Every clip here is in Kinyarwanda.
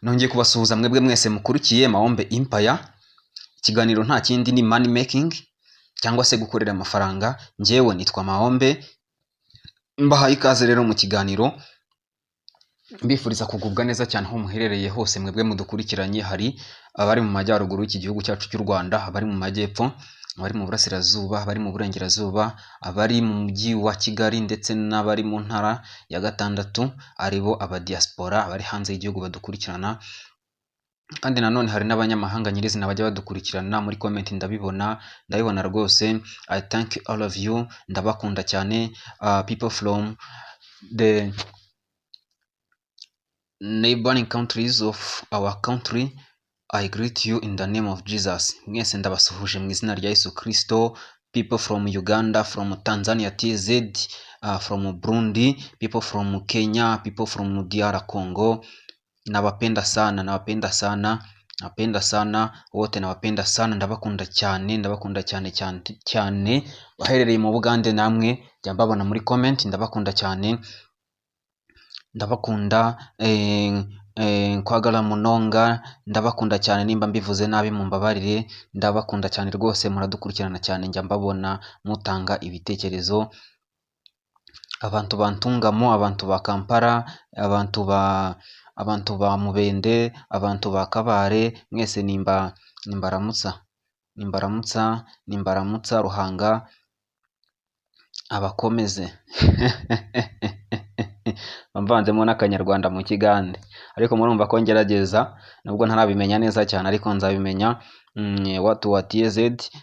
Nongeye kubasuhuza mwebwe mwese mukurikiye Mahombe Empire. Ikiganiro nta kindi ni money making cyangwa se gukorera amafaranga. Njyewe nitwa Mahombe, mbahaye ikaze rero mu kiganiro, mbifuriza kugubwa neza cyane aho muherereye hose mwebwe mudukurikiranye. Hari abari mu majyaruguru y'iki gihugu cyacu cy'u Rwanda, abari mu majyepfo, abari mu burasirazuba, abari mu burengerazuba, abari mu mujyi wa Kigali ndetse n'abari mu ntara ya gatandatu, aribo aba diaspora, abari hanze y'igihugu badukurikirana. Kandi nanone hari n'abanyamahanga nyirizina bajya badukurikirana muri comment, ndabibona, ndabibona rwose. I thank all of you, ndabakunda cyane. People from the neighboring countries of our country, I greet you in the name of Jesus. Mwese ndabasuhuje mu izina rya Yesu Kristo. People from Uganda, from Tanzania, TZ, from Burundi, people from Kenya, people from DR Congo, nawapenda sana, nawapenda sana, nawapenda sana wote, nawapenda sana, ndabakunda cyane, ndabakunda cyane cyane cyane. Baherereye mu Bugande namwe jya mbabona muri comment, ndabakunda cyane, ndabakunda. Nkwagala munonga, ndabakunda cyane. Nimba mbivuze nabi mumbabarire, ndabakunda cyane rwose, muradukurikirana cyane, njya mbabona mutanga ibitekerezo. Abantu ba Ntungamo, abantu ba Kampala, abantu ba Mubende, abantu ba Kabare, mwese nimba nimbaramutsa, nimbaramutsa, nimbaramutsa. Ruhanga abakomeze. Mvanzemo n'akanyarwanda mu kigande, ariko murumva ko ngerageza nubwo ntarabimenya neza cyane, ariko nzabimenya. Watu wa TZ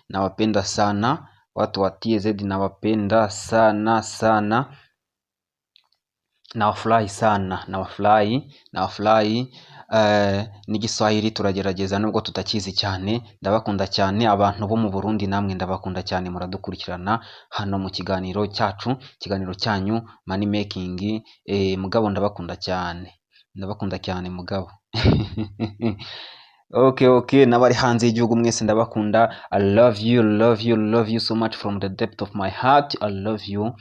nawapenda sana, watu wa TZ nawapenda sana sana, nawafurahi sana, nawafurahi, nawafurahi. N'igiswahili turagerageza nubwo tutakizi cyane. Ndabakunda cyane. Abantu bo mu Burundi namwe ndabakunda cyane, muradukurikirana hano mu kiganiro cyacu, ikiganiro cyanyu money making. Mugabo ndabakunda cyane, ndabakunda cyane mugabo. Okay, n'abari hanze y'igihugu mwese ndabakunda. I love you, love you, love you so much from the depth of my heart. I love you,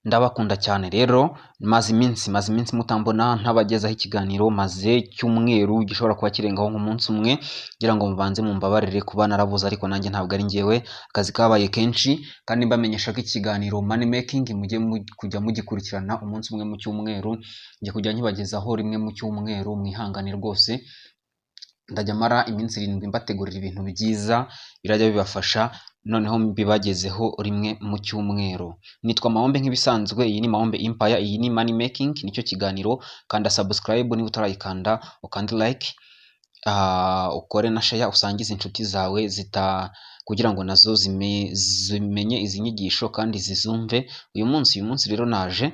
ndabakunda cyane. Rero maze iminsi mutambona, ntabagezaho ikiganiro, maze cyumweru gishobora kuba kirengaho nk'umunsi umwe, ngira ngo mubanze mumbabarire kuba narabuze, ariko nanjye ntabwo ari njyewe, akazi kabaye kenshi. Kandi mbamenyesha ko ikiganiro money making mujye kujya mugikurikirana umunsi umwe mu cyumweru, njye kujya nkibagezaho rimwe mu cyumweru. Mwihangane rwose, ndajya mara iminsi 7 mbategurira ibintu byiza birajya bibafasha, noneho mbibagezeho rimwe mu cyumweru. Nitwa Mahombe nk'ibisanzwe, iyi ni Mahombe Empire, iyi ni money making, nicyo kiganiro. Kanda subscribe niba utarayikanda, ukande like, ukore na share, usangize inshuti zawe zita kugira ngo nazo zimenye izi nyigisho kandi zizumve. Uyu munsi rero naje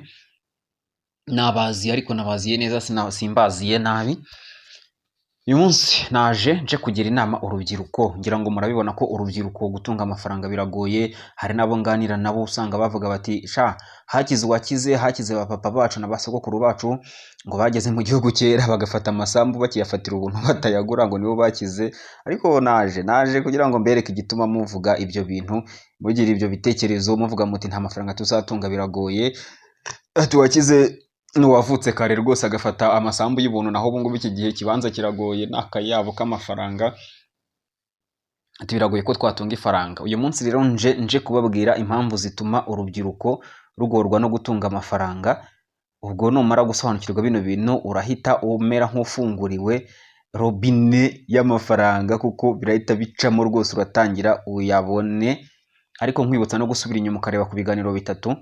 nabaziye, ariko nabaziye neza, simbaziye nabi. Uyu munsi naje nje kugira inama urubyiruko. Ngira ngo murabibona ko urubyiruko gutunga amafaranga biragoye. Hari n'abo nganira nabo usanga bavuga bati: "Sha, hakize uwakize, hakize ba papa bacu na ba sogokuru bacu, ngo bageze mu gihugu kera bagafata amasambu bakiyafatira ubuntu batayagura, ngo nibo bakize." Ariko naje kugira ngo mbereke igituma muvuga ibyo bintu, mugira ibyo bitekerezo, muvuga muti: "Nta mafaranga tuzatunga, biragoye." Ati: "Uwakize n'uwavutse kare rwose agafata amasambu y'ubuntu, naho ubu ngubu iki gihe ikibanza kiragoye n'akayabo k'amafaranga." Ati: "Biragoye ko twatunga ifaranga." Uyu munsi rero nje kubabwira impamvu zituma urubyiruko rugorwa no gutunga amafaranga. Ubwo numara gusobanukirwa bino bintu, urahita umera nk'ufunguriwe robine y'amafaranga, kuko birahita bicamo rwose, uratangira uyabone. Ariko nkwibutsa no gusubira inyuma ukareba ku biganiro bitatu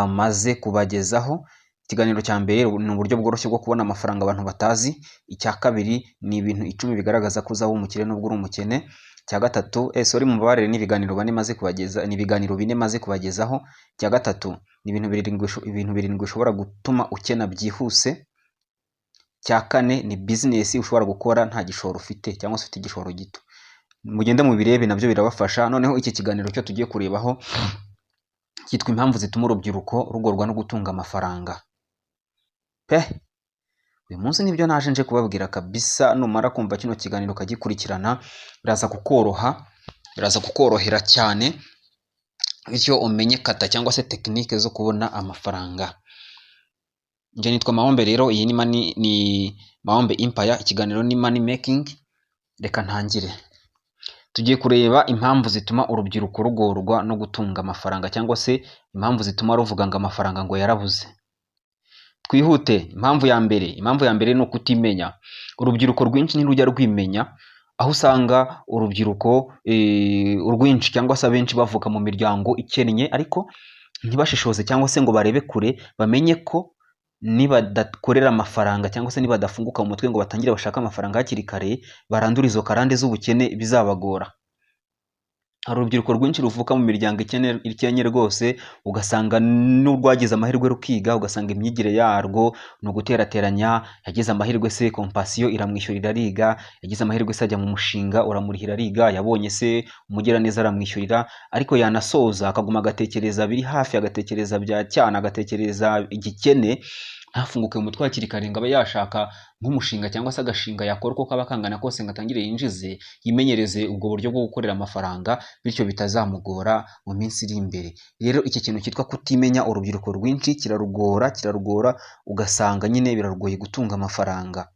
maze kubagezaho. Ikiganiro cya mbere ni uburyo bworoshye bwo kubona amafaranga abantu batazi. Icya kabiri ni ibintu 10 bigaragaza ko uzaba umukire nubwo uri umukene. Icya gatatu, sorry, mubabarire, ni ibiganiro bane maze kubageza, ni ibiganiro 4 maze kubagezaho. Icya gatatu ni ibintu 7 bishobora gutuma ukena byihuse. Icya kane ni business ushobora gukora nta gishoro ufite cyangwa se ufite igishoro gito. Mugende mubirebe, nabyo birabafasha. Noneho iki kiganiro cyo tugiye kurebaho cyitwa impamvu zituma urubyiruko rugorwa no gutunga amafaranga pe. Uyu munsi nibyo naje nje kubabwira kabisa. Numara kumva kino kiganiro ukagikurikirana, biraza kukoroha, biraza kukorohera cyane, bityo umenye kata cyangwa se tekinike zo kubona amafaranga. Njye nitwa Mahombe rero, iyi ni Money, ni Mahombe Empire, ikiganiro ni Money Making. Reka ntangire. Tugiye kureba impamvu zituma urubyiruko rugorwa no gutunga amafaranga, cyangwa se impamvu zituma ruvuga ngo amafaranga ngo yarabuze. Twihute. Impamvu ya mbere ni ukutimenya. Urubyiruko rwinshi ntirujya rwimenya, aho usanga urubyiruko rwinshi cyangwa se abenshi bavuka mu miryango ikennye, ariko ntibashishoze cyangwa se ngo barebe kure, bamenye ko nibadakorera amafaranga cyangwa se nibadafunguka mu mutwe ngo batangire bashake amafaranga hakiri kare, barandure izo karande z'ubukene, bizabagora. Hari urubyiruko rwinshi ruvuka mu miryango ikennye rwose, ugasanga n'urwagize amahirwe rukiga, ugasanga imyigire yarwo ni uguterateranya. Yagize amahirwe se Compassion iramwishyurira ariga, yagize amahirwe se ajya mu mushinga uramurihira ariga, yabonye se umugiraneza aramwishyurira, ariko yanasoza akaguma agatekereza biri hafi, agatekereza bya cyane, agatekereza igikene, ntafunguke mu mutwe hakiri kare ngo abe yashaka nk'umushinga cyangwa se agashinga yakora uko kaba kangana kose ngo atangire yinjize, yimenyereze ubwo buryo bwo gukorera amafaranga, bityo bitazamugora mu minsi iri imbere. Rero iki kintu cyitwa kutimenya urubyiruko rwinshi kirarugora, kirarugora, ugasanga nyine birarugoye gutunga amafaranga.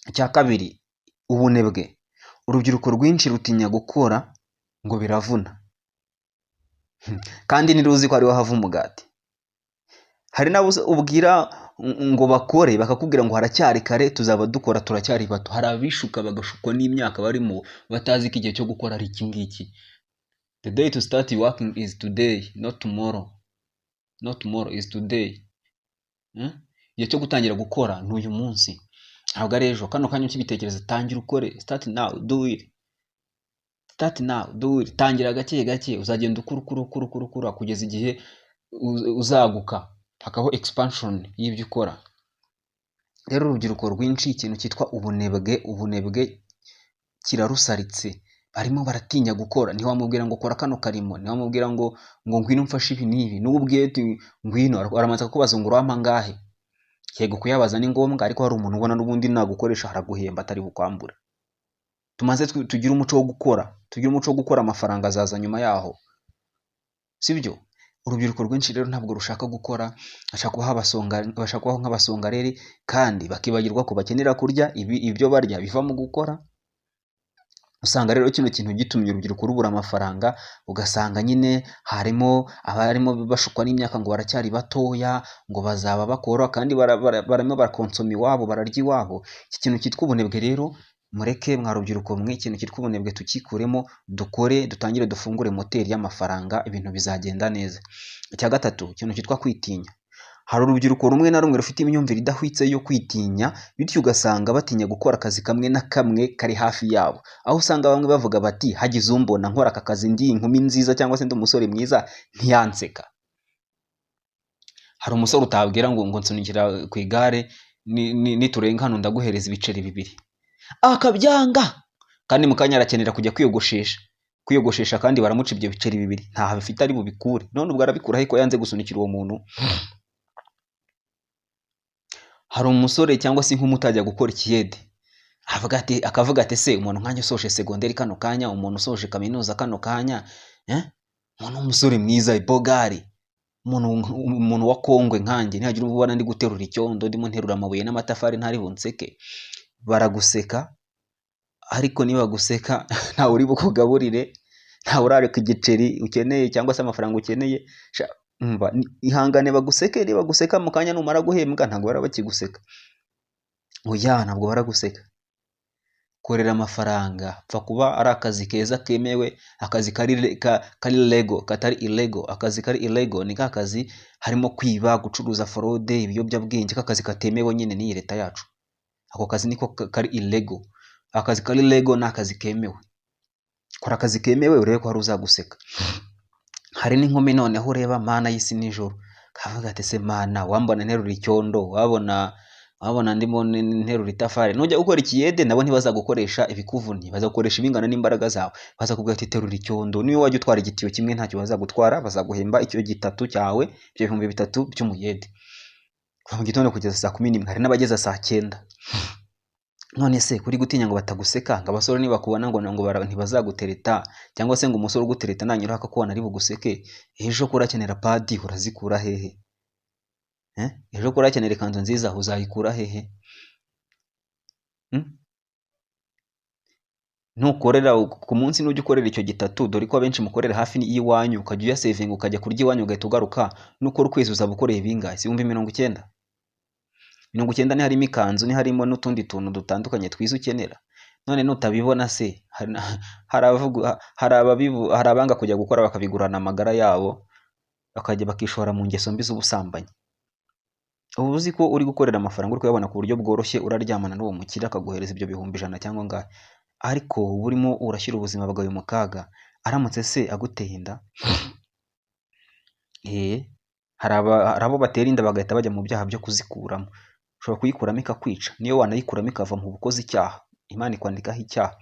Icya kabiri, ubunebwe. Urubyiruko rwinshi rutinya gukora ngo biravuna, kandi ntiruzi ko ariho hava umugati. Hari n'abo ubwira ngo bakore, bakakubwira ngo haracyari kare, tuzaba dukora turacyari bato. Hari abishuka bagashukwa n'imyaka barimo, batazi ko igihe cyo gukora ari iki ngiki. The day to start working is today, not tomorrow. Not tomorrow, is today. Igihe cyo gutangira gukora ni uyu munsi, ntabwo ari ejo. Kano kanya ukibitekereza, tangira ukore. Start now, do it. Start now, do it. Tangira gake gake, uzagenda ukura, ukura, ukura, ukura, ukura kugeza igihe uzaguka, hakabaho expansion y'ibyo ukora. Rero urubyiruko rwinshi ikintu cyitwa ubunebwe, ubunebwe kirarusaritse. Barimo baratinya gukora. Ntiwamubwira ngo kora kano karimo, ntiwamubwira ngo ngwino umfashe ibi n'ibi. N'ubu ubwiye uti ngwino, aramanza kukubaza ngo urampa angahe? Yego, kuyabaza ni ngombwa, ariko hari umuntu ubona n'ubundi nagukoresha haraguhemba atari bukwambure. Tumaze tugire umuco wo gukora, tugire umuco wo gukora, amafaranga azaza nyuma yaho, sibyo? Urubyiruko rwinshi rero ntabwo rushaka gukora, bashaka kubaho abasonga, bashaka kubaho nk'abasongareri, kandi bakibagirwa ko bakenera kurya ibi, ibyo barya biva mu gukora. Usanga rero kino kintu gitumye urubyiruko rubura amafaranga, ugasanga nyine harimo abarimo bashukwa n'imyaka ngo baracyari batoya, ngo bazaba bakora, kandi barimo barakonsoma iwabo, bararya iwabo. Iki kintu cyitwa ubunebwe rero, mureke mwa rubyiruko mwe, ikintu cyitwa ubunebwe tukikuremo, dukore, dutangire dufungure moteri y'amafaranga, ibintu bizagenda neza. Icya gatatu, ikintu cyitwa kwitinya. Hari urubyiruko rumwe na rumwe rufite imyumvire idahwitse yo kwitinya, bityo ugasanga batinya gukora akazi kamwe na kamwe kari hafi yabo, aho usanga bamwe bavuga bati hagize umbona nkora aka kazi, ndi inkumi nziza cyangwa se ndi umusore mwiza, ntiyanseka. Hari umusore utabwira ngo nsunikira ku igare, niturenga hano ndaguhereza ibiceri 2, akabyanga, kandi mu kanya arakenera kujya kwiyogoshesha, kandi baramuca ibyo biceri 2, ntaho bifite ari bubikure. None ubwo arabikura ko yanze gusunikira uwo muntu? Hari umusore cyangwa se inkumi utajya gukora ikiyede, avuga ati, akavuga ati se umuntu nkanjye usoje segonderi kano kanya, umuntu usoje kaminuza kano kanya, umuntu w'umusore mwiza ibogari, umuntu wa kongwe nkanjye, ntihagira ubona ndi guterura icyondo, ndimo nterura amabuye n'amatafari, ntari bunseke? Baraguseka, ariko niba baguseka ntawe uri bukugaburire, ntawe urareka igiceri ukeneye cyangwa se amafaranga ukeneye. Umva, ihangane baguseke. Niba baguseka, mu kanya numara guhembwa ntabwo baraba bakiguseka. Oya, ntabwo baraguseka. Korera amafaranga, pfa kuba ari akazi keza kemewe, akazi kari legal, katari illegal. Akazi kari illegal ni ka kazi harimo kwiba, gucuruza, forode, ibiyobyabwenge, ka kazi katemewe nyine n'iyi leta yacu. Ako kazi niko kari illegal. Akazi kari legal ni akazi kemewe. Kora akazi kemewe urebe ko hari uzaguseka. Hari n'inkumi noneho ureba, mana y'isi n'ijoro, kavuga ati se mana, wambona nterura icyondo, wabona ndimo nterura itafari? Nujya gukora ikiyede nabo ntibazagukoresha ibikuvunnye, bazagukoresha ibingana n'imbaraga zawe. Bazakubwira ati terura icyondo, niyo wajya utwara igitiyo kimwe ntacyo bazagutwara, bazaguhemba icyo gitatu cyawe, ibyo 3000 by'umuyede, kuva mu gitondo kugeza saa 11, hari n'abageza saa 9. None se kuri gutinya ngo bataguseka, ngo abasore nibakubona ngo ntibazagutereta, cyangwa se ngo umusore ugutereta nanyura akakubona ari buguseke, ejo ko urakenera padi urazikura hehe? Ejo ko urakenera ikanzu nziza uzayikura hehe? Nukorera ku munsi, nujya ukorera icyo gitatu, dore ko abenshi mukorera hafi y'iwanyu, ukajya uyasevinga ukajya kurya iwanyu ugahita ugaruka, nukora ukwezi uzaba ukoreye bingahe? Si 90,000? 90 ntiharimo ikanzu, ntiharimo n'utundi tuntu dutandukanye twiza ukenera. None nutabibona se, hari abanga kujya gukora bakabigurana amagara yabo, bakajya bakishora mu ngeso mbi z'ubusambanyi. Uba uzi ko uri gukorera amafaranga, uri kuyabona ku buryo bworoshye, uraryamana n'uwo mukire akaguhereza ibyo 100,000 cyangwa angahe, ariko uba urimo urashyira ubuzima bwawe mu kaga. Aramutse se aguteye inda, hari abo batera inda bagahita bajya mu byaha byo kuzikuramo. Ushobora kuyikuramo ikakwica, niyo wanayikuramo ikava mu bukozi icyaha, Imana ikwandikaho icyaha.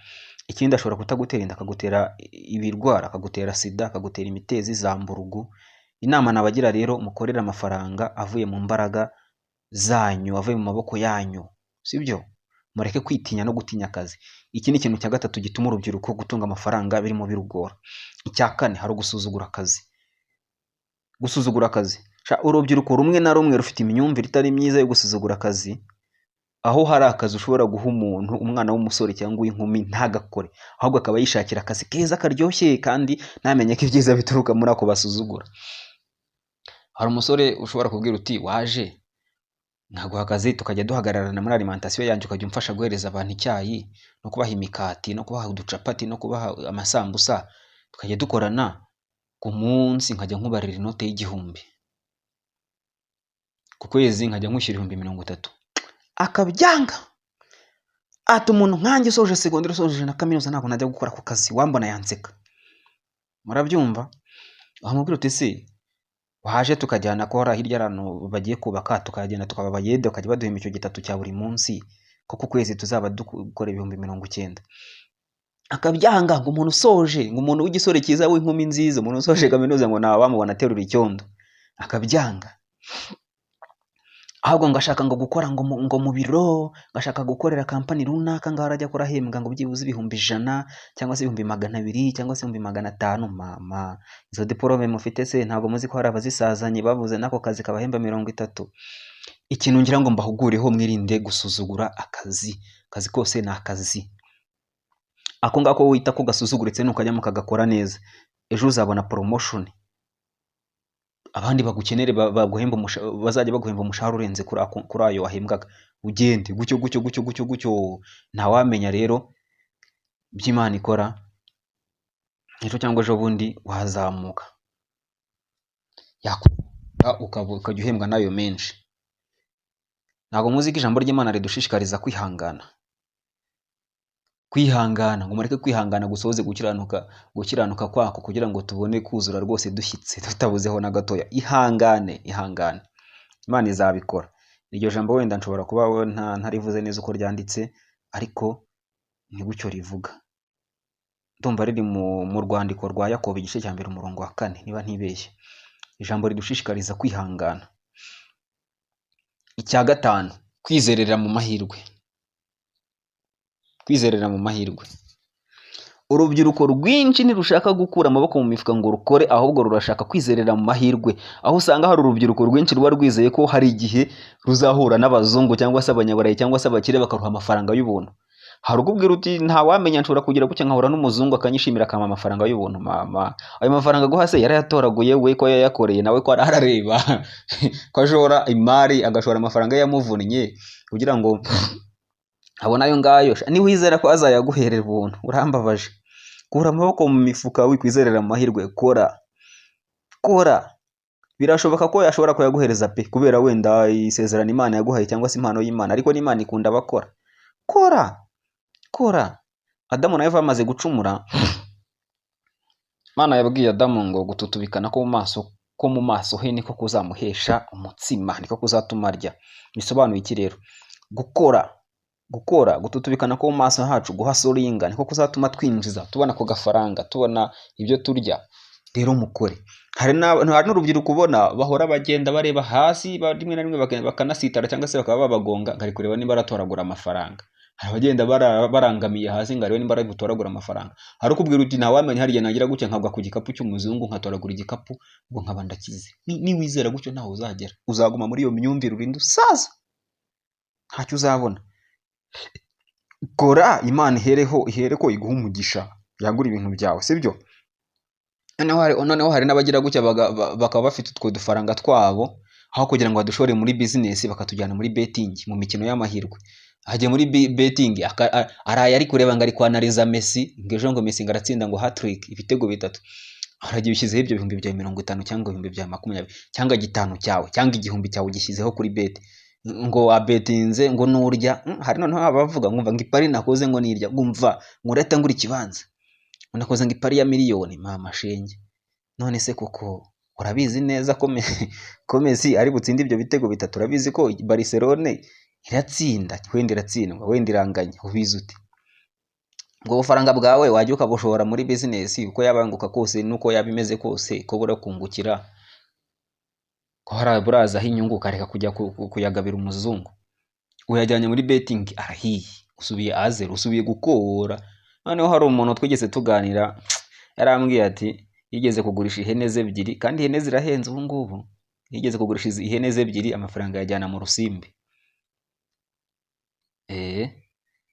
Ikindi, ashobora kutagutera inda akagutera ibirwara, akagutera sida, akagutera imitezi za mburugu. Inama nabagira rero, mukorere amafaranga avuye mu mbaraga zanyu, avuye mu maboko yanyu, sibyo? Mureke kwitinya no gutinya akazi. Iki ni ikintu cya gatatu gituma urubyiruko gutunga amafaranga birimo birugora. Icya kane, hari ugusuzugura akazi. Gusuzugura akazi, urubyiruko rumwe na rumwe rufite imyumvire itari myiza yo gusuzugura akazi, aho hari akazi ushobora guha umuntu, umwana w'umusore cyangwa uw'inkumi, ntagakore, ahubwo akaba yishakira akazi keza karyoshye, kandi ntamenye ko ibyiza bituruka muri ako basuzugura. Hari umusore ushobora kubwira uti waje nkaguha akazi tukajya duhagararana muri alimentation yanjye, ukajya umfasha guhereza abantu icyayi no kubaha imikati no kubaha uducapati no kubaha amasambusa, tukajya dukorana ku munsi, nkajya nkubarira inote y'1000, ku kwezi nkajya nkwishyura 30,000. Akabyanga, ati umuntu nkanjye usoje segonderi, usoje na kaminuza, ntabwo najya gukora ako kazi, wambona yanseka. Murabyumva? Wamubwira uti se waje tukajyana ko hari hirya ahantu bagiye kubaka, tukagenda tukaba abayede, bakajya baduhemba icyo gitatu cya buri munsi, ko ku kwezi tuzaba dukora 90,000. Akabyanga, ngo umuntu usoje, ngo umuntu w'igisore cyiza, w'inkumi nziza, umuntu usoje kaminuza, ngo ntawe wamubona aterura icyondo. Akabyanga, ahubwo ngo ashaka ngo gukora ngo mu biro, ngo ashaka gukorera kampani runaka, ngo arajya akora ahembwa ngo byibuze 100,000 cyangwa se 200,000 cyangwa se 500,000. Mama, izo diporome mufite se ntabwo muzi ko hari abazisazanye babuze n'ako kazi kabahemba 30? Ikintu ngira ngo mbahugureho, mwirinde gusuzugura akazi. Akazi kose ni akazi. Ako ngako wita ko gasuzuguritse, nukajyamo kagakora neza, ejo uzabona promotion, abandi bagukenere, baguhemba, bazajya baguhemba umushahara urenze kuri ayo wahembwaga, ugende gutyo gutyo gutyo gutyo gutyo. Ntawamenya rero by'Imana ikora, ejo cyangwa ejo bundi wazamuka, ukajya uhembwa nayo menshi. Ntabwo muzi ko ijambo ry'Imana ridushishikariza kwihangana? Kwihangana, ngo mureke kwihangana gusohoze gukiranuka kwako, kugira ngo tubone kuzura rwose dushyitse, tutabuzeho na gatoya. Ihangane, ihangane, Imana izabikora. Iryo jambo wenda nshobora kuba ntarivuze neza uko ryanditse, ariko ni gutyo rivuga. Ndumva riri mu rwandiko rwa Yakobo, igice cya 1 umurongo wa 4, niba ntibeshye. Ijambo ridushishikariza kwihangana. Icya gatanu, kwizerera mu mahirwe. Kwizerera mu mahirwe. Urubyiruko rwinshi ntirushaka gukura amaboko mu mifuka ngo rukore, ahubwo rurashaka kwizerera mu mahirwe, aho usanga hari urubyiruko rwinshi ruba rwizeye ko hari igihe ruzahura n'abazungu cyangwa se abanyaburayi cyangwa se abakire, bakaruha amafaranga y'ubuntu. Hari ukubwira uti ntawamenya, nshobora kugira gutya nkahura n'umuzungu akanyishimira, akampa amafaranga y'ubuntu. Mama, ayo mafaranga aguha se yarayatoraguye? We ko yayakoreye? Nawe ko arareba ko ashora imari, agashora amafaranga yamuvunnye kugira ngo abone ayo ngayo, niwizera ko azayaguherera ubuntu, urambabaje. Kura amaboko mu mifuka, wikwizerera mu mahirwe. Kora, kora. Birashoboka ko yashobora kuyaguhereza pe, kubera wenda isezerano Imana yaguhaye cyangwa se impano y'Imana, ariko n'Imana ikunda abakora. Kora, kora. Adamu na Eva bamaze gucumura, Imana yabwiye Adamu ngo gututubikana ko mu maso he niko kuzamuhesha umutsima, niko kuzatuma arya. Bisobanuye iki rero? Gukora, gukora, gututubikana ko mu maso hacu, guhasoringa, niko kuzatuma twinjiza, tubona ako gafaranga, tubona ibyo turya. Rero mukore. Hari n'urubyiruko ubona bahora bagenda bareba hasi, rimwe na rimwe bakanasitara cyangwa se bakaba babagonga, ngari kureba niba aratoragura amafaranga. Hari abagenda barangamiye hasi ngo arebe nimba ari butoragura amafaranga. Hari ukubwira uti ntawamenya, hari igihe nagira gutya nkagwa ku gikapu cy'umuzungu, nkatoragura igikapu, ubwo nkaba ndakize. Niwizera gutyo ntaho uzagera, uzaguma muri iyo myumvire urinde usaza, ntacyo uzabona. Kora Imana ihereho, ihere ko iguha umugisha, yagura ibintu byawe, sibyo? Noneho hari n'abagira gutya bakaba bafite utwo dufaranga twabo, aho kugira ngo badushore muri business bakatujyana muri betting, mu mikino y'amahirwe. Ajya muri betting, araye ari kureba ngo ari kwanariza Messi, ngo ejo ngo Messi ngo aratsinda ngo hat-trick, ibitego bitatu. Aragiye ushyizeho ibyo 50,000 cyangwa 20,000 cyangwa 5 cyawe cyangwa 1000 cyawe, ugishyizeho kuri bet, ngo wabetinze ngo nurya. Hari noneho abavuga ngumva ngo ipari nakoze ngo nirya, ngumva ngo urahita ngura ikibanza, ngo nakoze ngo ipari ya miliyoni. Mama shenge, none se koko urabizi neza ko Messi ari butsinde ibyo bitego bitatu? Urabizi ko Barcelone iratsinda, wenda iratsindwa, wenda iranganya, ubizi ute? Ubwo bufaranga bwawe wajya ukabushora muri business, uko yabanguka kose nuko yaba imeze kose, ko burakungukira, ko hari burazaho inyungu, ukareka kujya kuyagabira umuzungu. Uyajyanye muri betting, arahiye, usubiye à zéro, usubiye gukora. Noneho hari umuntu twigeze tuganira, yarambwiye ati yigeze kugurisha ihene ze ebyiri, kandi ihene zirahenze ubu ngubu. Yigeze kugurisha ihene ze ebyiri, amafaranga yajyana mu rusimbi,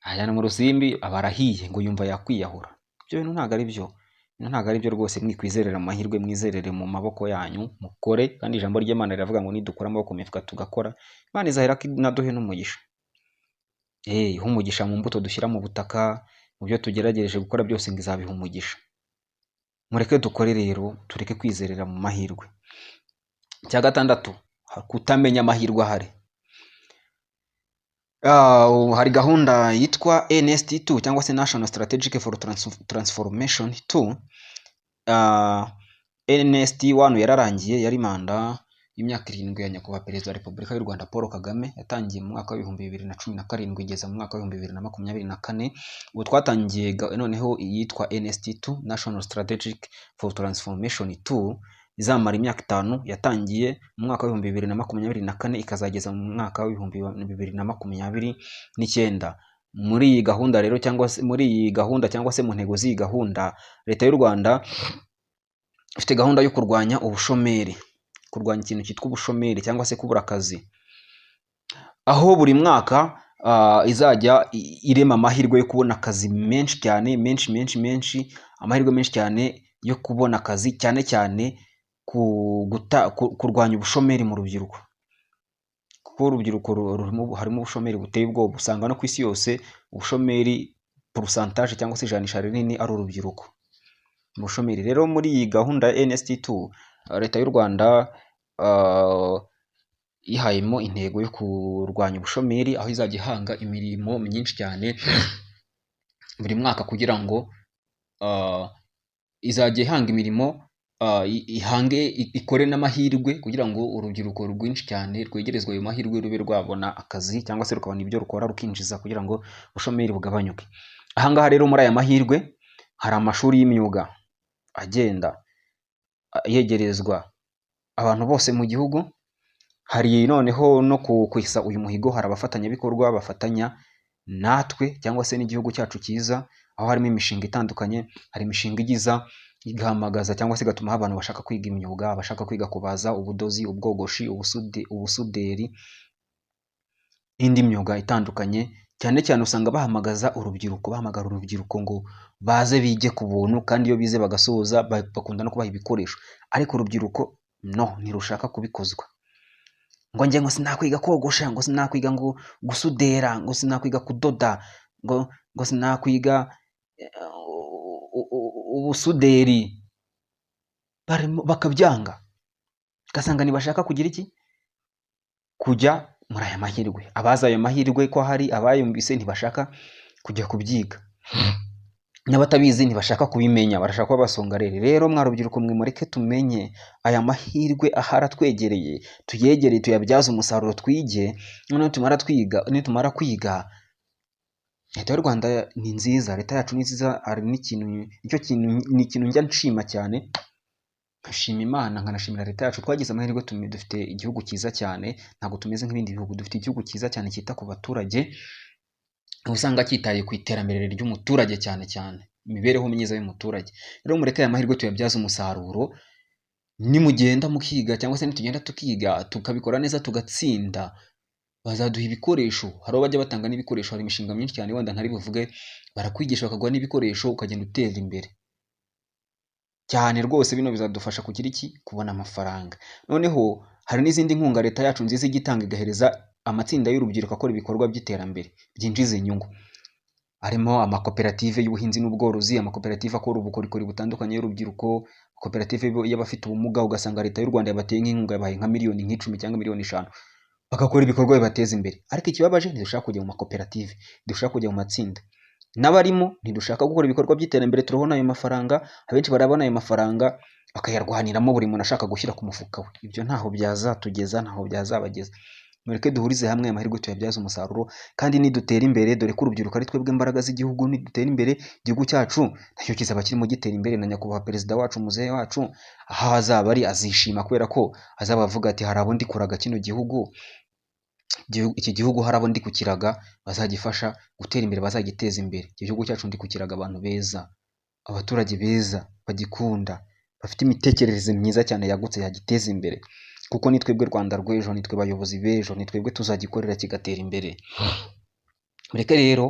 ajyana mu rusimbi, aba arahiye, ngo yumva yakwiyahura. Ibyo bintu ntabwo ari byo, ibintu ntabwo ari byo rwose. Mwikwizerera mu mahirwe, mwizerere mu maboko yanyu, mukore. Kandi ijambo ry'Imana riravuga ngo nidukura amaboko mu mifuka tugakora, Imana izahera ko inaduhe n'umugisha. Iha umugisha mu mbuto dushyira mu butaka, mu byo tugerageje gukora byose, ngo izabiha umugisha. Mureke dukore rero, tureke kwizerera mu mahirwe. Icya gatandatu, kutamenya amahirwe ahari. Hari gahunda yitwa NST2 cyangwa se National Strategic for Transformation 2. NST1 yararangiye, yari manda y'imyaka 7 ya nyakubahwa Perezida wa Repubulika y'u Rwanda Paul Kagame, yatangiye mu mwaka wa 2017 igeza mu mwaka wa 2024. Ubu twatangiye noneho iyitwa NST2, National Strategic for Transformation 2, izamara imyaka 5, yatangiye mu mwaka wa 2024 ikazageza mu mwaka wa 2029. Muri iyi gahunda rero, cyangwa se muri iyi gahunda, cyangwa se mu ntego z'iyi gahunda, Leta y'u Rwanda ifite gahunda yo kurwanya ubushomeri, kurwanya ikintu cyitwa ubushomeri cyangwa se kubura akazi, aho buri mwaka izajya irema amahirwe yo kubona akazi menshi cyane, menshi menshi menshi, amahirwe menshi cyane yo kubona akazi, cyane cyane kurwanya ubushomeri mu rubyiruko, kuko urubyiruko rurimo, harimo ubushomeri buteye ubwoba. Usanga no ku isi yose ubushomeri pourcentage cyangwa se ijanisha rinini ari urubyiruko mu bushomeri. Rero muri iyi gahunda ya NST2, Leta y'u Rwanda yihayemo intego yo kurwanya ubushomeri, aho izajya ihanga imirimo myinshi cyane buri mwaka, kugira ngo izajya ihanga imirimo, ihange ikore n'amahirwe kugira ngo urubyiruko rwinshi cyane rwegerezwe ayo mahirwe, rube rwabona akazi cyangwa se rukabona ibyo rukora rukinjiza, kugira ngo ubushomeri bugabanyuke. Ahangaha rero muri aya mahirwe hari amashuri y'imyuga agenda yegerezwa abantu bose mu gihugu. Hari noneho no kwesa uyu muhigo, hari abafatanyabikorwa bafatanya natwe cyangwa se n'igihugu cyacu cyiza, aho harimo imishinga itandukanye. Hari imishinga igiza igahamagaza cyangwa se igatuma abantu bashaka kwiga imyuga, abashaka kwiga kubaza, ubudozi, ubwogoshi, ubusuderi n'indi myuga itandukanye. Cyane cyane usanga bahamagaza urubyiruko, bahamagara urubyiruko ngo baze bige ku buntu, kandi iyo bize bagasoza bakunda no kubaha ibikoresho. Ariko urubyiruko no ntirushaka kubikozwa, ngo njye ngo sinakwiga kogosha, ngo sinakwiga ngo gusudera, ngo sinakwiga kudoda, ngo sinakwiga ubusuderi, barimo bakabyanga, ugasanga ntibashaka kugira iki, kujya muri aya mahirwe. Abazi ayo mahirwe ko hari abayumvise ntibashaka kujya kubyiga, n'abatabizi ntibashaka kubimenya, barashaka kuba basongarere. Rero mwa rubyiruko mwe, mureke tumenye aya mahirwe ahari atwegereye, tuyegereye, tuyabyaze umusaruro, twige. Noneho tumara twiga, nitumara kwiga, Leta y'u Rwanda ni nziza, leta yacu ni nziza. Hari n'ikintu, nicyo kintu, ni ikintu njya nshima cyane, nkashima Imana, nkanashimira leta yacu. Twagize amahirwe, dufite igihugu cyiza cyane, ntabwo tumeze nk'ibindi bihugu. Dufite igihugu cyiza cyane cyita ku baturage. Uba usanga cyitaye ku iterambere ry'umuturage, cyane cyane imibereho myiza y'umuturage. Rero mureke aya mahirwe tuyabyaze umusaruro. Nimugenda mukiga, cyangwa se nitugenda tukiga, tukabikora neza, tugatsinda, bazaduha ibikoresho. Hari aho bajya batanga n'ibikoresho, hari imishinga myinshi cyane wenda ntari buvuge. Barakwigisha, bakaguha n'ibikoresho, ukagenda utera imbere cyane rwose. Bino bizadufasha kugira iki? Kubona amafaranga. Noneho hari n'izindi nkunga leta yacu nziza ijya itanga, igahereza amatsinda y'urubyiruko akora ibikorwa by'iterambere byinjiza inyungu. Harimo amakoperative y'ubuhinzi n'ubworozi, amakoperative akora ubukorikori butandukanye y'urubyiruko, koperative y'abafite ubumuga. Ugasanga leta y'u Rwanda yabateye nk'inkunga, yabahaye nka miliyoni nk'icumi cyangwa miliyoni 5, bagakora ibikorwa bibateza imbere. Ariko ikibabaje, ntidushaka kujya mu makoperative, ntidushaka kujya mu matsinda n'abarimo, ntidushaka gukora ibikorwa by'iterambere. Turabona ayo mafaranga, abenshi barabona ayo mafaranga bakayarwaniramo, buri muntu ashaka gushyira ku mufuka we. Ibyo ntaho byazatugeza, ntaho byazabageza. Mureke duhurize hamwe amahirwe, tuyabyaze umusaruro, kandi nidutera imbere, dore ko urubyiruko ari twebwe imbaraga z'igihugu, nidutera imbere igihugu cyacu nacyo kizaba kirimo gitera imbere. Na nyakubahwa perezida wacu, muzehe wacu, aho azaba ari azishima, kubera ko azaba avuga ati: "Hari abo ndi kuraga kino gihugu, iki gihugu hari abo ndi kukiraga bazagifasha gutera imbere, bazagiteza imbere. Iki gihugu cyacu ndi kukiraga abantu beza, abaturage beza bagikunda, bafite imitekerereze myiza cyane yagutse yagiteza imbere, kuko ni twebwe Rwanda rw'ejo, ni twe bayobozi b'ejo, ni twebwe tuzagikorera kigatera imbere." Mureke rero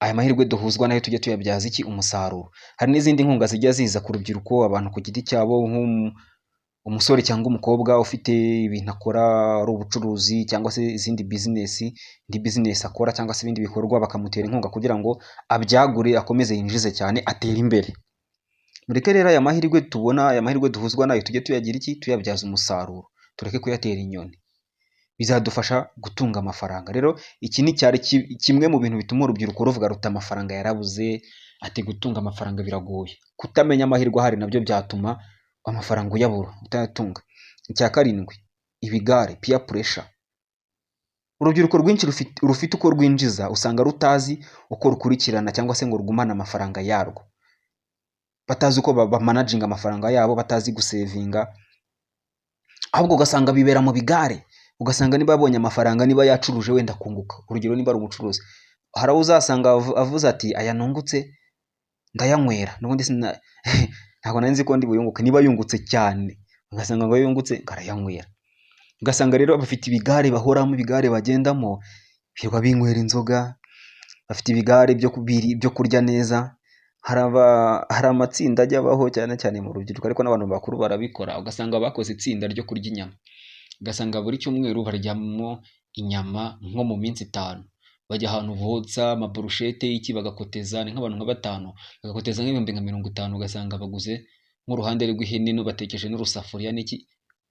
aya mahirwe duhuzwa nayo tujye tuyabyaza iki? Umusaruro. Hari n'izindi nkunga zijya ziza ku rubyiruko, abantu ku giti cyabo, umusore cyangwa umukobwa ufite ibintu akora, ari ubucuruzi cyangwa se izindi bizinesi, indi bizinesi akora cyangwa se ibindi bikorwa, bakamutera inkunga kugira ngo abyagure, akomeze yinjize cyane, atere imbere. Mureke rero aya mahirwe tubona, aya mahirwe duhuzwa nayo, tujye tuyagira iki? Tuyabyaza umusaruro, tureke kuyatera inyoni. Bizadufasha gutunga amafaranga. Rero iki ni cyari kimwe mu bintu bituma urubyiruko ruvuga ruti: "Amafaranga yarabuze," ati: "Gutunga amafaranga biragoye." Kutamenya amahirwe ahari nabyo byatuma amafaranga uyabura, utayatunga. Icya karindwi, ibigare, peer pressure. Urubyiruko rwinshi rufite uko rwinjiza usanga rutazi uko rukurikirana cyangwa se ngo rugumane amafaranga yarwo, batazi uko bamanaginga amafaranga yabo, batazi gusevinga, ahubwo ugasanga bibera mu bigare. Ugasanga niba abonye amafaranga, niba yacuruje wenda kunguka, urugero niba ari umucuruzi, hari aho uzasanga avuze ati: "Aya nungutse ndayanywera, n'ubundi ntabwo nari nzi ko ndi buyunguke." Niba yungutse cyane, ugasanga ngo yungutse ngo arayanywera. Ugasanga rero bafite ibigare bahoramo, ibigare bagendamo, birirwa binywera inzoga, bafite ibigare byo kurya neza. Hari amatsinda ajya abaho cyane cyane mu rubyiruko, ariko n'abantu bakuru barabikora. Ugasanga bakoze itsinda ryo kurya inyama, ugasanga buri cyumweru baryamo inyama nko mu minsi 5. Bajya ahantu botsa amaburushete y'iki, bagakoteza, ni nk'abantu nka batanu, bagakoteza nk'ibihumbi nka 50, ugasanga baguze nk'uruhande rw'ihene, batekeje n'urusafuriya n'iki,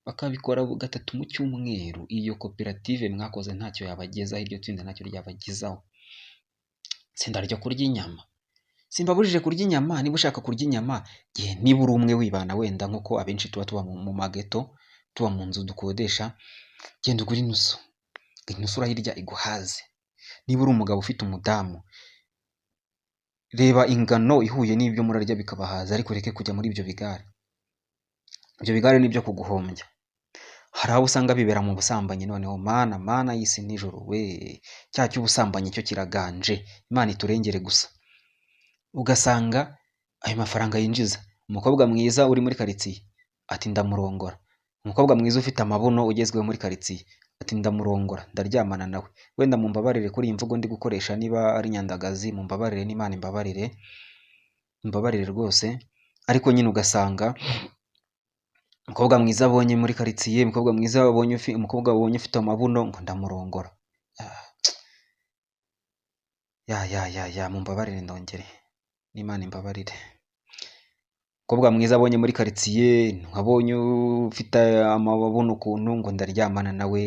bakabikora gatatu mu cyumweru. Iyo koperative mwakoze ntacyo yabagezaho, iryo tsinda ntacyo ryabagezaho, itsinda ryo kurya inyama. Simbabujije kurya inyama. Niba ushaka kurya inyama, gihe niba uri umwe wibana, wenda nk'uko abenshi tuba tuba mu mageto, tuba mu nzu dukodesha, genda ugure inusu, inusu urayirya iguhaze. Niba uri umugabo ufite umudamu, reba ingano ihuye n'ibyo murarya bikabahaza, ariko ureke kujya muri ibyo bigare. Ibyo bigare ni ibyo kuguhombya. Hari abo usanga bibera mu busambanyi. Noneho mana, mana y'isi nijoro we, cyaha cy'ubusambanyi cyo kiraganje, Imana iturengere gusa. Ugasanga ayo mafaranga yinjiza, umukobwa mwiza uri muri karitsiye ati: "Ndamurongora." Umukobwa mwiza ufite amabuno ugezweho muri karitsiye ati: "Ndamurongora, ndaryamana nawe." Wenda mumbabarire kuri iyi mvugo ndi gukoresha, niba ari nyandagazi mumbabarire, n'Imana imbabarire, imbabarire rwose. Ariko nyine ugasanga umukobwa mwiza abonye muri karitsiye, umukobwa mwiza abonye, umukobwa abonye ufite amabuno, ngo ndamurongora. Ya ya ya ya, mumbabarire, ndongere n'Imana imbabarire. Umukobwa mwiza abonye muri karitsiye, abonye ufite amabuno ukuntu, ngo ndaryamana nawe.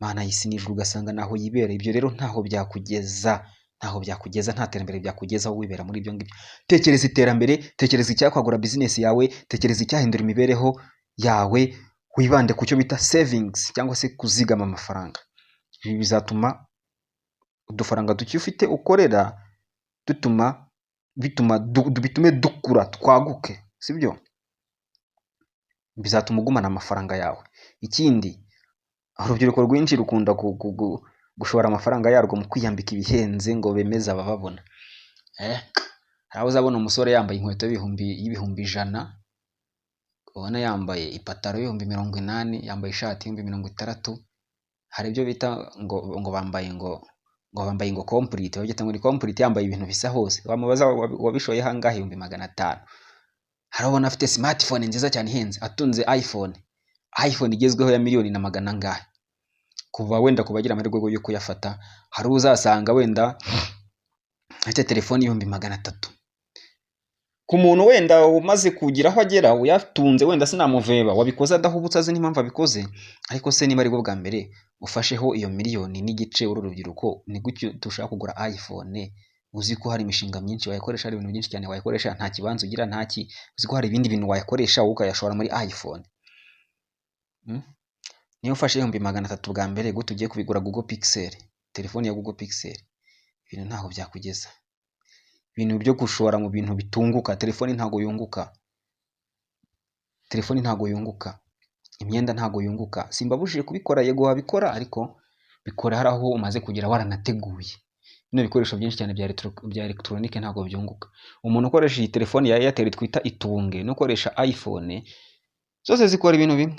Mana y'isi n'ijuru, ugasanga naho yibera. Ibyo rero ntaho byakugeza, ntaho byakugeza, nta terambere byakugezaho wibera muri ibyo ngibyo. Tekereza iterambere, tekereza icyakwagura bizinesi yawe, tekereza icyahindura imibereho yawe, wibande ku cyo bita savings cyangwa se kuzigama amafaranga. Ibi bizatuma udufaranga duke ufite ukorera dutuma bituma bitume dukura, twaguke, sibyo? Bizatuma ugumana amafaranga yawe. Ikindi, urubyiruko rwinshi rukunda gushora amafaranga yarwo mu kwiyambika ibihenze ngo bemeze abababona. Hari aho uzabona umusore yambaye inkweto y'ibihumbi 100, ubona yambaye ipataro y'ibihumbi 80, yambaye ishati y'ibihumbi 60. Hari ibyo bita ngo bambaye ngo complete, babyita ngo ni complete, yambaye ibintu bisa hose. Wamubaza wabishoye hangahe? 500,000. Hari ubona afite smartphone nziza cyane ihenze, atunze iPhone igezweho ya miliyoni na magana angahe, kuva wenda kubagira amahirwe yo kuyafata. Hari uzasanga wenda afite telefone 300,000. Ku muntu wenda umaze kugira aho agera uyatunze, wenda sinamuveba wabikoze adahubutse azi n'impamvu abikoze, ariko se niba aribwo bwa mbere ufasheho iyo 1.5 miliyoni uru rubyiruko, ni gutyo dushaka kugura iPhone? Uzi ko hari imishinga myinshi wayikoresha, hari ibintu byinshi cyane wayikoresha, nta kibanza ugira, nta ki, uzi ko hari ibindi bintu wayikoresha wowe ukayashora muri iPhone. Niba ufashe 300,000 bwa mbere, gute ugiye kubigura Google Pixel, telefone ya Google Pixel? Ibintu ntaho byakugeza. Ibintu byo gushora mu bintu bitunguka, telefone ntago yunguka, telefone ntago yunguka, imyenda ntago yunguka. Simbabujije kubikora, yego wabikora, ariko bikora hari aho umaze kugera waranateguye. Bino bikoresho byinshi cyane bya electronique ntago byunguka. Umuntu ukoresha iyi telefone ya Airtel twita itunge n'ukoresha iPhone, zose zikora ibintu bimwe.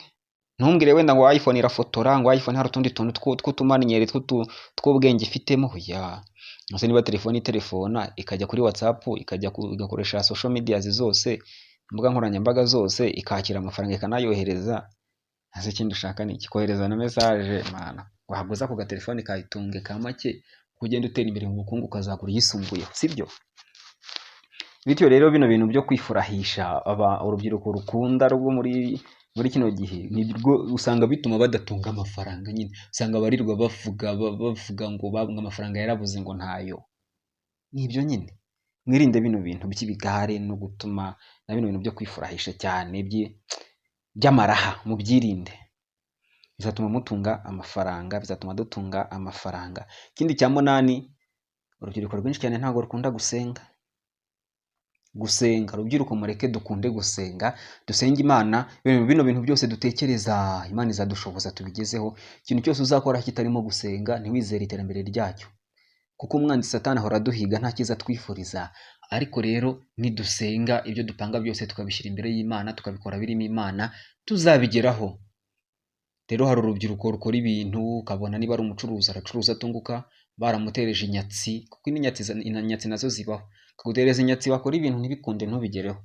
Ntumbwire wenda ngo iPhone irafotora, ngo iPhone hari utundi tuntu tw'utumaninyeri tw'ubwenge ifitemo. Ya ese niba telefone itelefona ikajya kuri WhatsApp, ikajya igakoresha social media zose, imbuga nkoranyambaga zose, ikakira amafaranga ikanayohereza, ese ikindi ushaka ni iki? Kohereza na message. Mana, waguza ku gatelefone kayitunge ka make, ugenda utera imbere mu bukungu ukazagura iyisumbuyeho, sibyo? Bityo rero bino bintu byo kwifurahisha urubyiruko rukunda rwo muri kino gihe, nibwo usanga bituma badatunga amafaranga nyine. Usanga barirwa bavuga ngo amafaranga yarabuze, ngo ntayo. Nibyo nyine, mwirinde bino bintu by'ibigare no gutuma na bino bintu byo kwifurahisha cyane by'amaraha, mubyirinde. Bizatuma mutunga amafaranga, bizatuma dutunga amafaranga. Ikindi cya munani, urubyiruko rwinshi cyane ntabwo rukunda gusenga. Gusenga, rubyiruko mureke dukunde gusenga, dusenge Imana. Bino bintu byose dutekereza Imana izadushoboza tubigezeho. Ikintu cyose uzakora kitarimo gusenga ntiwizere iterambere ryacyo, kuko umwanzi Satani ahora aduhiga nta cyiza twifuriza. Ariko rero nidusenga, ibyo dupanga byose tukabishyira imbere y'Imana, tukabikora birimo Imana, tuzabigeraho. Rero hari urubyiruko rukora ibintu, ukabona niba ari umucuruzi aracuruza atunguka, baramutereje inyatsi, kuko inyatsi nazo zibaho, kagutereza inyatsi wakora ibintu ntibikunde, ntubigereho.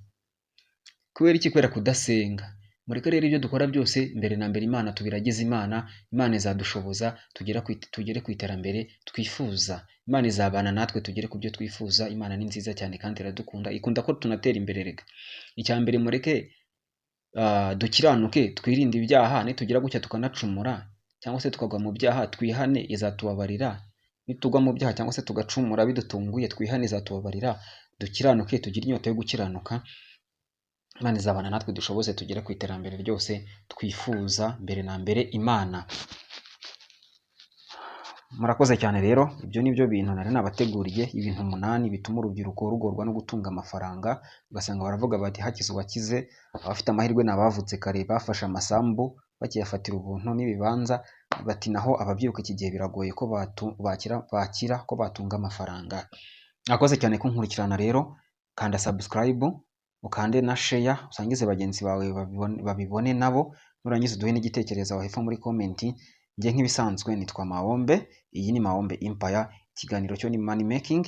Kubera iki? Kubera kudasenga. Mureke rero ibyo dukora byose mbere na mbere Imana tubiragize Imana, Imana izadushoboza tugere ku iterambere twifuza. Imana izabana natwe tugere ku byo twifuza. Imana ni nziza cyane kandi iradukunda, ikunda ko tunatera imbere. Rega icya mbere mureke dukiranuke, twirinde ibyaha. Nitugira gutya tukanacumura cyangwa se tukagwa mu byaha, twihane, izatubabarira. Nitugwa mu byaha cyangwa se tugacumura bidutunguye, twihane, izatubabarira. Dukiranuke, tugire inyota yo gukiranuka. Imana izabana natwe dushoboze tugere ku iterambere ryose twifuza, mbere na mbere Imana. Murakoze cyane rero, ibyo ni byo bintu nari nabateguriye, ibintu 8 bituma urubyiruko rugorwa no gutunga amafaranga. Ugasanga baravuga bati hakize uwakize, abafite amahirwe ni abavutse kare bafashe amasambu bakiyafatira ubuntu n'ibibanza, bati naho ababyiruka iki gihe biragoye ko bakira ko batunga amafaranga. Mwakoze cyane kunkurikirana rero, kanda subscribe, ukande na share, usangize bagenzi bawe babibone nabo, nurangiza uduhe n'igitekerezo aho hepfo muri comment. Njye nk'ibisanzwe nitwa Maombe, iyi ni Maombe Empire, ikiganiro cyo ni Money Making.